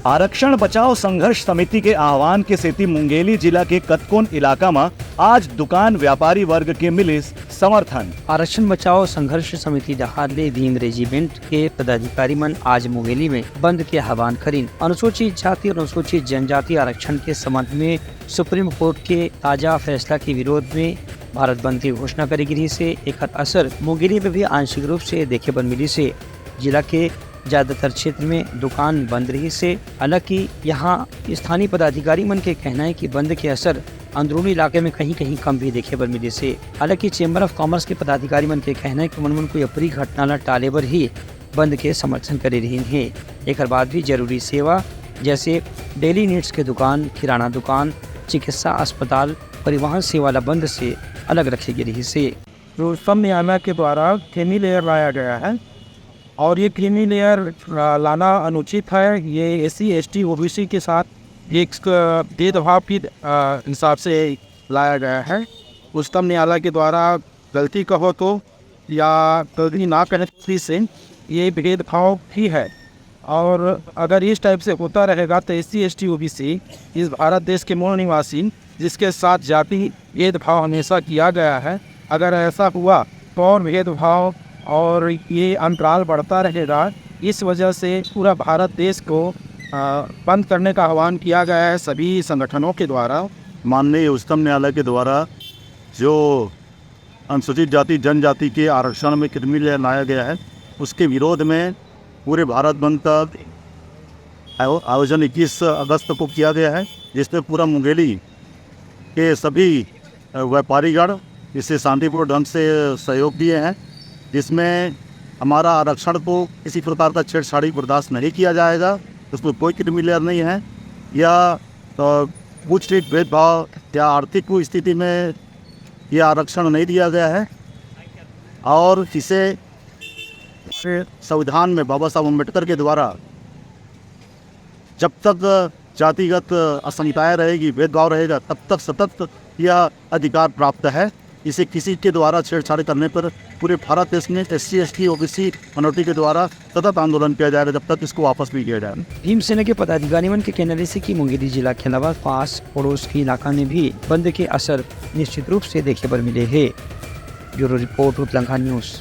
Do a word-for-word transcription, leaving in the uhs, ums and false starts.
आरक्षण बचाओ संघर्ष समिति के आह्वान के सेती मुंगेली जिला के कतकोन इलाका म आज दुकान व्यापारी वर्ग के मिलिस समर्थन। आरक्षण बचाओ संघर्ष समिति डहार ले भीम रेजिमेंट के पदाधिकारी मन आज मुंगेली में बंद के आह्वान करिन। अनुसूचित जाति और अनुसूचित जनजाति आरक्षण के संबंध में सुप्रीम कोर्ट के ताजा फैसला के विरोध में भारत बंद की घोषणा करे गिरी से एकर असर मुंगेली में भी आंशिक रूप से देखे बर मिली से। जिला के ज्यादातर क्षेत्र में दुकान बंद रही से। हालांकि यहाँ स्थानीय पदाधिकारी मन के कहना है कि बंद के असर अंदरूनी इलाके में कहीं-कहीं कम भी देखे बर मिले से। हालांकि चेंबर ऑफ कॉमर्स के पदाधिकारी मन के कहना है कि मन मन कोई अप्रिय घटना ला टाले बर ही बंद के समर्थन करे रहिन हे। एकर बाद भी जरूरी सेवा जैसे डेली नीड्स के दुकान, किराना दुकान, चिकित्सा अस्पताल, परिवहन सेवा ला बंद से अलग रखे गे रहिस हे। जो उच्चतम न्यायालय के द्वारा क्रीमी लेयर लाया गया है और ये क्रीमी लेयर लाना अनुचित है। ये S C, S T, O B C के साथ एक भेदभाव के हिसाब से लाया गया है। उच्चतम न्यायालय के द्वारा गलती कहो तो या गलती ना कहने से ये भेदभाव ही है। और अगर इस टाइप से होता रहेगा तो S C, S T, O B C इस भारत देश के मूल निवासी जिसके साथ जाति भेदभाव हमेशा किया गया है, अगर ऐसा हुआ तो और भेदभाव और ये अंतराल बढ़ता रहेगा। इस वजह से पूरा भारत देश को बंद करने का आह्वान किया गया है सभी संगठनों के द्वारा। माननीय उच्चतम न्यायालय के द्वारा जो अनुसूचित जाति जनजाति के आरक्षण में क्रीमी लेयर लाया गया है, उसके विरोध में पूरे भारत बंद का आयोजन इक्कीस अगस्त को किया गया है, जिसमें पूरा मुंगेली के सभी व्यापारीगण इसे शांतिपूर्ण ढंग से सहयोग दिए हैं, जिसमें हमारा आरक्षण को किसी प्रकार का छेड़छाड़ी बर्दाश्त नहीं किया जाएगा। उसमें कोई क्रीमी लेयर नहीं है या कुछ भेदभाव या आर्थिक स्थिति में यह आरक्षण नहीं दिया गया है और इसे संविधान में बाबा साहब अम्बेडकर के द्वारा जब तक जातिगत असमताएं रहेगी, भेदभाव रहेगा, तब तक सतत यह अधिकार प्राप्त है। इसे किसी के द्वारा छेड़छाड़ करने पर पूरे भारत देश में S C, S T, O B C minority के द्वारा सतत आंदोलन किया जाएगा जब तक इसको वापस नहीं किया जाएगा। भीमसेना के पदाधिकारी मन के कहना रहिस कि मुंगेली जिला के अलावा पास पड़ोस के इलाका में भी बंद के असर निश्चित रूप से देखे बर मिले हे। Bureau report, Utlangha news.